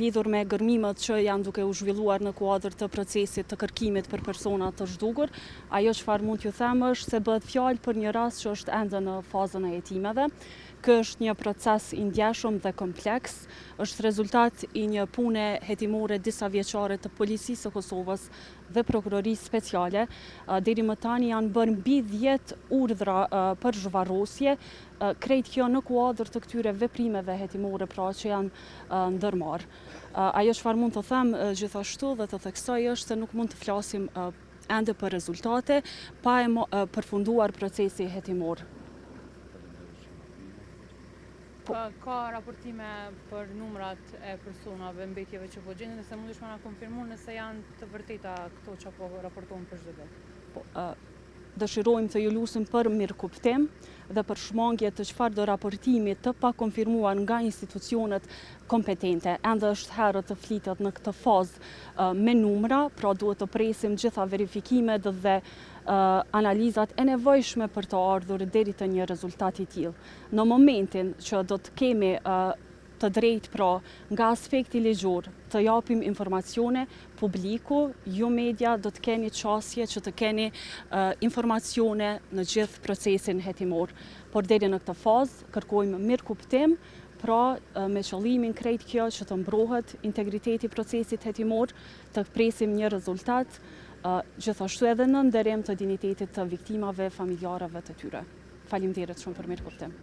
lidhur me gërmimet që janë duke u zhvilluar në kuadër të procesit të kërkimit për persona të zhdukur. Ajo çfarë mund t'ju them është se bëhet fjalë për një rast që është ende në fazën e hetimeve. Ky është një proces i ndjeshëm dhe kompleks, është rezultat i një pune hetimore disavjeçare të Policisë së Kosovës dhe Prokurorisë Speciale. Deri më tani janë bërë mbi 10 urdhra për zhvarrosje, krejt kjo në kuadër të këtyre veprimeve hetimore pra që janë ndërmarrë. Ajo çfarë mund të them gjithashtu dhe të theksoj është se nuk mund të flasim ende për rezultate pa e përfunduar procesi hetimor. Po. Ka raportime për numrat e personave, mbetjeve që po gjenden, nëse mundesh me na konfirmu nëse janë të vërteta këto që po raportohen për çdo ditë. Po, dëshirojmë të ju lusim për mirëkuptim dhe për shmangje të çfarëdo raportimi të pakonfirmuar nga institucionet kompetente. Ende është herët të flitet në këtë fazë me numra, pra duhet të presim gjitha verifikimet dhe analizat e nevojshme për të ardhur deri te një rezultat i tillë. Në momentin që do të kemi të drejtë pra nga aspekti ligjor të japim informacione publiku, ju media do të keni qasje që të keni informacione në gjithë procesin hetimor. Por deri në këtë fazë kërkojmë mirëkuptim, pra me qëllimin krejt kjo që të mbrohet integriteti i procesit hetimor, të presim një rezultat, gjithashtu edhe në nderim të dinjitetit të viktimave, familjarëve të tyre. Faleminderit shumë për mirëkuptim.